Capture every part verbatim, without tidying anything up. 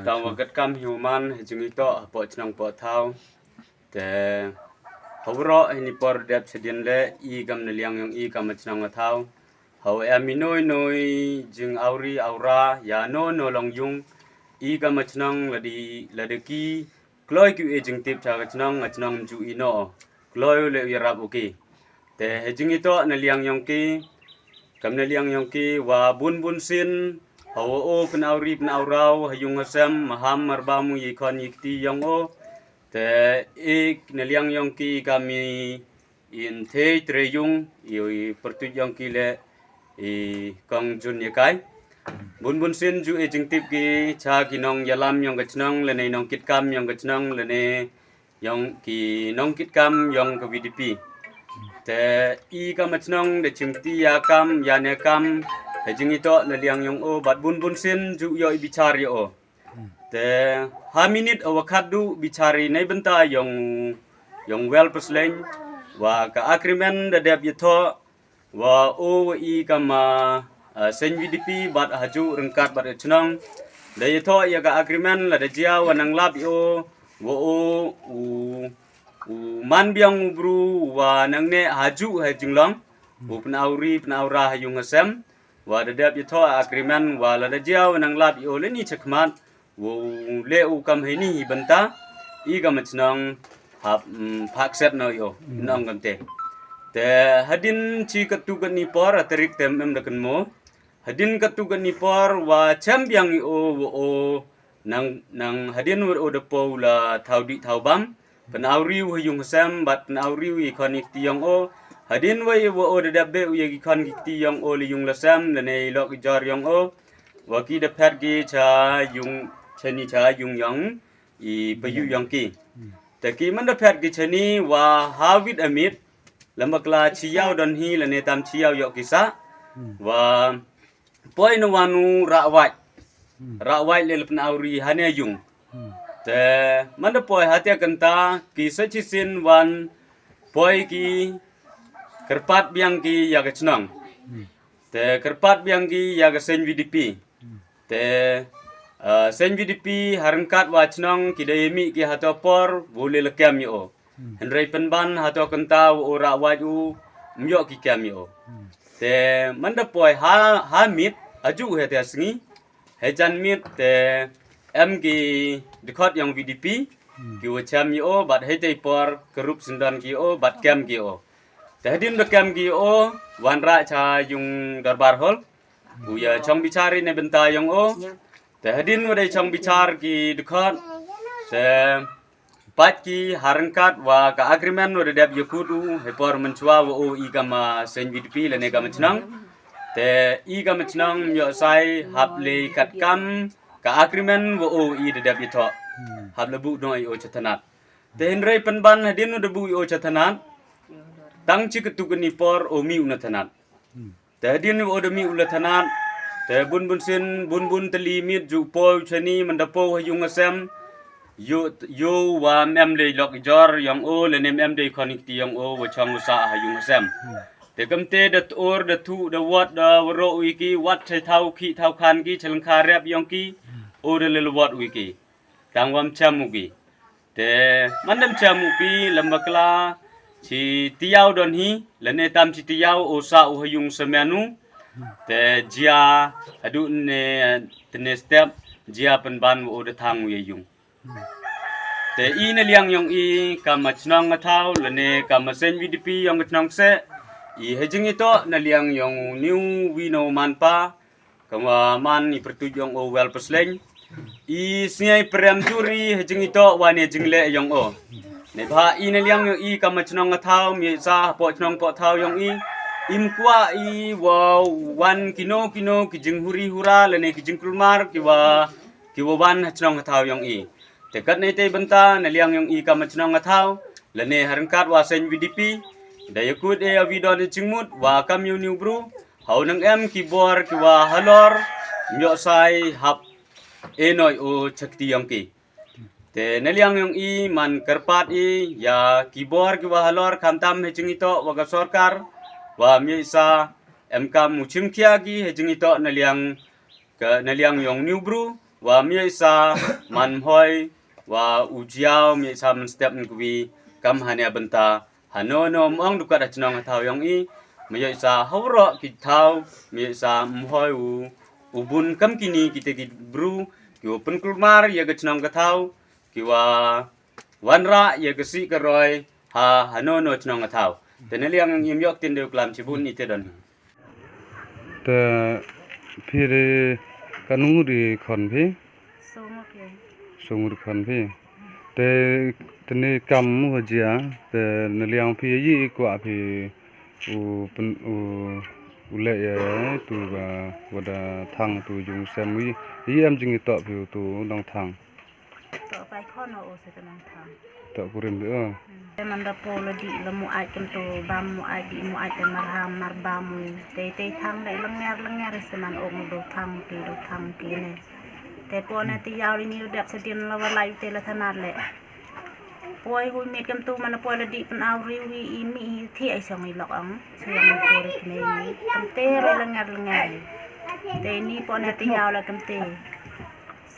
Tang wa kat kam hiu man, hi jingitoh, hapoh chnong poh thaw. Te, ha waroh hini por dep chadien le, i kam na liang yong i kam chnong a thaw. Hawa em i noi noi, jing awri awra, ya no no long yung, i kam chnong ladi, ladi ki, kloi ki u e jingtip cha ka chnong, a chnong ju i no. Kloi u le u yarap u ki. Te hi jingitoh na liang yong ki, kam na liang yong ki, wa bun bun sin, hawa o pynawri pynawraw, ha yung ha sem, maham marbam u yi khon yi kti yong o. Te ik na liang yong ki kam i in thei tre yung, i, i pyrtuit yong ki le, i kong jun ya kai. Bun bun sin ju e jingtip ki cha ki nong yalam yong ka chnong, lane nong kitkam yong ka chnong, lane yong ki nong kitkam yong ka V D P. Te i kam a chnong da chimti ya kam, ya ne kam, ha jingitoh na liang yong o, bad bun bun sin ju yoh i bichar ya o. Te ha minit a wa khat du bichar i nei bynta yong, yong Wel Pasleng, wa ka agreement da dep ya thoh, wa o wa i kam a, a, seng V D P bad haju ryngkat bad ka chnong. Da ya thoh ya ka agreement lada jia wa nang lap i o, wa o, u, u man biang u bru, wa nang ne haju ha jinglong, u pynawri, pynawra ha yung ha sem, wa da dep ya thoh agreement, wa lada jia wa nang lap i o le ni chakhmat, wow le u kam heini hi bynta, i kam a chnong hap, mm, phak set no yo, nong kam te. Te hadien chi katu kani por, a tarik te em da kynmo. Hadien katu kani por, wa chem biang i o, wa o, nang, nang hadien wa o da po la thaw di thaw bam. Pynawri u ha yung ha sem, bad pynawri u i khon i kti yong o. Hadien wa i wa o da dep be u ya ki khon ki kti yong o le yung la sem, lane i lok i jor yong o. Wa ki da phet ki cha yung, chani cha yung yong, i payu yong ki. Te ki man da phet ki chani wa ha wit a mit, lamba kla chi yaw don hi lane tam chi yaw yoh ki sa. Wa poi na wan u rawaj. Rawaj le le pynawri hane yung. Te man da poi hate kynta ki sa chi sin wan poi ki kyrpad biang ki ya ka chnong. Te kyrpad biang ki ya ka seng V D P. Te, ah, seng V D P ha ryngkat wa chnong ki da ya mih ki hato por, wa le la kem ya o. Hynrei pynban hato kynta wa o rawaj u, ym yoh ki kem ya o. Te man da poi ha, ha mit, aju hate sngi. He jan mit te em ki dkhot yong V D P, ki wa chem ya o, bad hei te por, ka rup syndon ki ya o, bad kem ki ya o. Te hadien da kem ki ya o, wan ra cha yung darbar hall. U ya chong bichar i ne bynta yong o. Te hadien wa da chong bichar ki dkhot. Se pat ki ha ryngkat wa ka agreement wa da dep ya kut u, he por mynchwa wa o i kam a seng V D P lane kam a chnong. Te i kam a chnong ym yoh sai hap le kat kam ka agreement wa o i da dep ya thoh. Hap le bu no i o cha thanat. Te hynrei pynban hadien wa da bu i o cha thanat. Tang chi katu kani por o mih u na thanat. Te hadien wa o da mih u la thanat. Te bun bun sin, bun bun tylli mit ju poi u chani man da po ha yung ha sem. Yo, yo wa em le lok i jor yong o, lane em de i khon i kti yong o, wa chong wa sa ha yung ha sem. Te kam te da tur, da thu, da wat, da waroh u i ki, wat chai thaw, khi thaw khan ki, chalang kha rep yong ki, o da le le wat u i ki. Tang wa ym chem u ki. Te man da ym chem u ki, lamba kla chi tiaw don hi, lane tam chi tiaw o sa u ha yung sa men u. Te jia hadu ne tene step, jia pynban wa o da thang u ya yung. Te i na liang yong i kam a chnong a thaw, lane kam a seng V D P yong ka chnong se, i hajing i to na liang yong u New Wino Manpa, kam wa man i pyrtuit yong o Wel Pasleng. I sniai prem juri hajing i to wa ne jingle yong o. Ne bha i na liang yong i kam a chnong a thaw, mi sa po chnong po thaw yong i. Im kwah i wa wan kino kino ki jinghuri hura, lane ki jingkulmar ki wa ki wa wan ha chnong ha thaw yong i. Te kat nei te bynta na liang yong i kam a chnong ha thaw, lane ha ryngkat wa seng V D P, da yakut e a wi don i jingmut wa kam yu niu bru, hau nang em ki bor ki wa halor, myok sai hap e noi u chakti yong ki. Te na liang yong i man kyrpad i ya ki bor ki wa halor khamtam hajing i to wa ka sorkar, wa myok sa em kam u chimkhia ki hajing i to na liang ka na liang yong niu bru, wa myok sa man mhoi, wa u jiaw myok sa man step nkwi, kam hane bynta, hano no mong dukat ha chnong ha thaw yong i, myok sa hawro ki thaw, myok sa mhoi u, u bun kam kini kita ki bru, ki wa pynkulmar ya ka chnong ka thaw, ki wa wanrah ya ka si ka roi, ha, hano no chnong ka thaw. Te na liang yong i myok tin de u klam chibun i te don. Te phi de ka ngu di khon phi? Song phi. Song di khon phi. Te, te ni kam mu hajia, te na liang phi yi i kwah phi u pen, u, u le ya tu ba wa da thang tu yung sem yi, yi em jing i to phi u tu nong thang. To pai khon o se te nong thang. To kurim de o. Te man da po la di la mu ai kem to bam mu ai di mu ai te mar ham mar bam mu. Te te thang le lenger lenger se man ong do thang ki do thang ki ne. Te po ne te yaw ni dep se din la wa lai te la thanat le. Poi hui mit kem to man poi la di pen au riu hi i mi hi thi ai song i lok ong. Se yang po ri ne. Kem te re lenger lenger. Te ni po ne te yaw la kem te.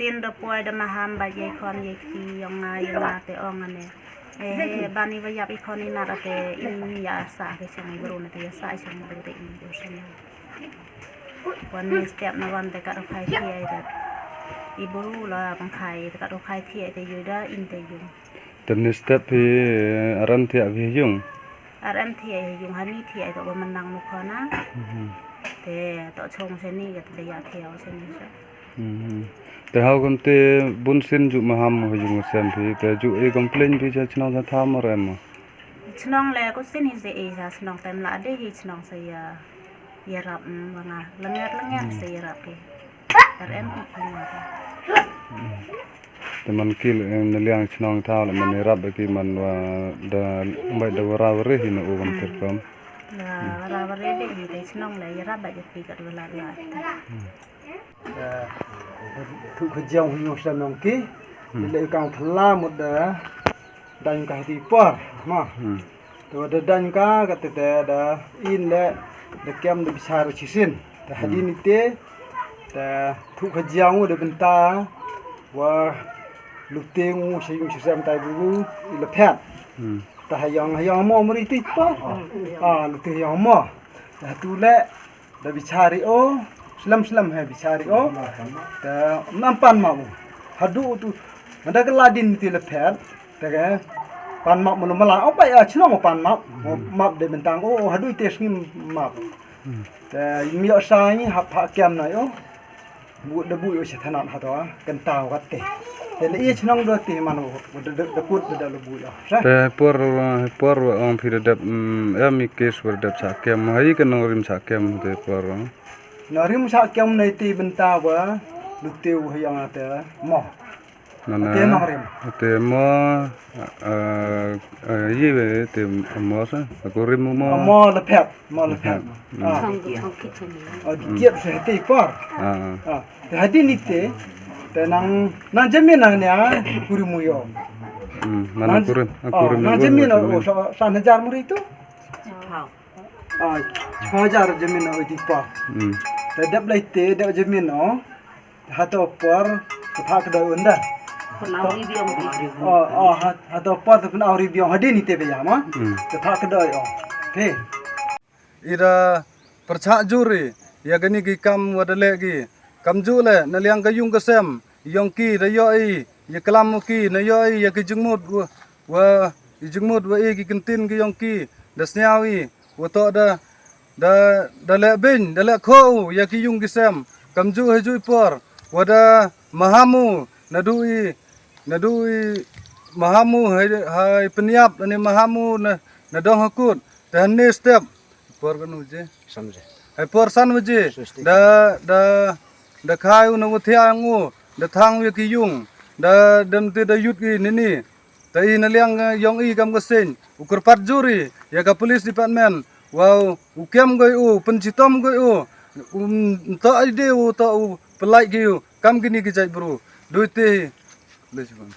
Sin da poi da maham ba ye khon ye kti yong nga yong nga te ong ane. Eh, eh, bani ba yap i khon i nat ate in ya sa ke song i bru na te ya sa i song i bru te in bru song. Wan ni step na wan te ka ro khai thi ai te. I bru la bang khai te ka ro khai thi ai te yu da in te yu. Te ni step hi, eh, aran thi ai yung. Aran thi ai yung hani thi ai to ba manang mu khona. Mhm. Te to chong se ni ka te ya thi au se ni sa. Mhm. Te hau kam te bun sin ju maham ho yung sem phi, te ju e complain phi cha chnong sa tham rem. Chnong le ko sin hi se e sa chnong tem la de hi chnong sa ya, ya rap, mm, wa nga lenger lenger sa ya rap ke. Rem i ki nga. Te man ki le, eh, na liang chnong thaw le man ya rap ki man wa da, bai da wara wari hi na u kam ter kam. Da wara wari de hi te chnong le ya rap ba ya pi ka da la la. Eh, tu ka jong hu nyong sa nong ki. Hmm. Ni le kang thla mut da dang ka hati por, ma. Hmm. Te wa da dang ka, ka te te da in le, da kem da bichar chisin. Te hadin ite, te tu ka jong da bynta, wa lute ngu sa yung sa sem tai bu, i le phet. Hmm. Te ha yong, ha yong mo mari ti por. Hmm. Ah, lute ha yong mo. Te tu le, da bichari o, slem slem he bichari o. Te nam pan ma u. Hadu tu, manda ka ladin ti le phet, te ke pan ma mu mala, o pai a chnong pan ma, ma de bentang o, hadu i te sngim ma. Te mi o sa ni hap ha kem na o. Bu da bu o sa thanat ha to, kan tau ka te. Te le i chnong do ti man o, da, da, da kut da le bu o. Sa. Te por, por ong phi da dep, mm, em i kes por dep sa kem, hai ka nong rim sa kem te por. Nong rim sa kem nei ti bynta wa, lu te u ha yong te mo. Mana, te nong rim. Te mo, eh, eh, yi we te mo sa, aku rim mo. Mo le phet, mo le phet. Hmm. Ah. Oh, di kiep se te por. Ah, ah. Ah. Te hadin ite, te nang, nang jamin nang nia, kuri mu yo. Hmm, mana nang, kuri, oh, kuri mu nang jamin yo, oh, sa, san hajar muri tu? Chiphaw. Ah, chiphaw hajar jamin o iti pa. Hmm. Te dep lai te, dep jamin o. Hato por, te pha kdoi unda. Pynau ri biong. Oh, oh, hat-, hato por te pynau ri biong. Hadin ite be ya ma. Hmm. Te pha kdoi o. Te. I da pyrchah jur i, ya kani ki kam wa da leh ki. Kamjooh le, na liang ka yung ka sem, yong ki da yoh i, ya klam u ki, na yoh i ya ki jingmut wa, wa, i jingmut wa i ki kyntien ki yong ki, da sniaw i, wa toh da, da, da leh beiñ, da leh khoh u ya ki yung ki sem, kamjooh heijooh i por, wa da maham u, na du i, na du i maham u, hai, hai pynyap, ani maham u, na, na dong hakut, te hanne step, por kanu je. Hai por san waje. Da, da, da khai u na wa thiang u, da thang u ya ki yung, da dem te da yut ki nini. Te i na liang, eh, yong i kam ka seng, u kyrpad jur i ya ka police department, wow, u kem goi u, pynchitom goi u, um, toh i de u, toh u, pynlait ki u, kam kini ki jait bru. Dui te, le jibang.